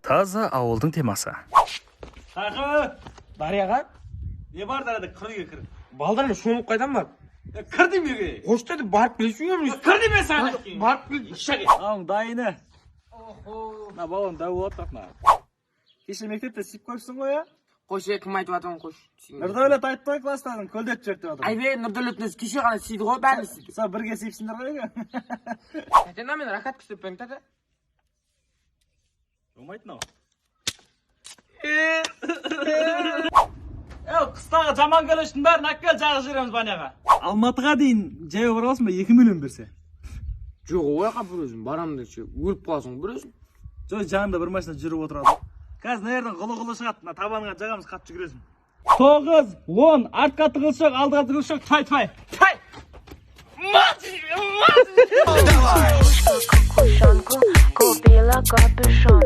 Таза ауылдың темасы. Тақы. Дарияға. Не бар дарияда? Кір, үйге кір. Балдармен шомылып қайдан барып? Кір деймін үйге. Қош деді, барып келесің ғой. Кір деймін саған. Барып кел. Мынаның дайыны. Мына балаң дәу болады бірақ мына. Кеше мектепте сүйіп қойыпсың ғой, иә? Қойшы, кім айтып жатырмын, қойшы. Нұрдәулет айтты ғой, класстасың, көлдетіп жіберді деп жатыр. Айбей, Нұрдәулеттің өзі кеше ғана сүйді ғой, бәрін сүйді. Сол бірге сүйіпсіңдер ғой үйге. Тәте, мына мен ракатка істеп беріңіз, тәте. Болмайды мынау. Е, қыстағы жаман көлештің бәрін алып кел, жағып жібереміз баняға. Алматыға дейін жаяу бара аласың ба, 2 миллион берсе? Жоқ, ой, бір өзім барамын десе, өліп қаласың бір өзің. Жоқ, жанында бір машина жүріп отырады. Қазір мына жерден ғылы ғылы шығады, мына табаныңа жағамыз, қатты жүгіресің. 9, 10, артқа тығылыс жоқ, алдыға тығылыс жоқ, тай, тай. Тай! Кукушонку, купила капюшон.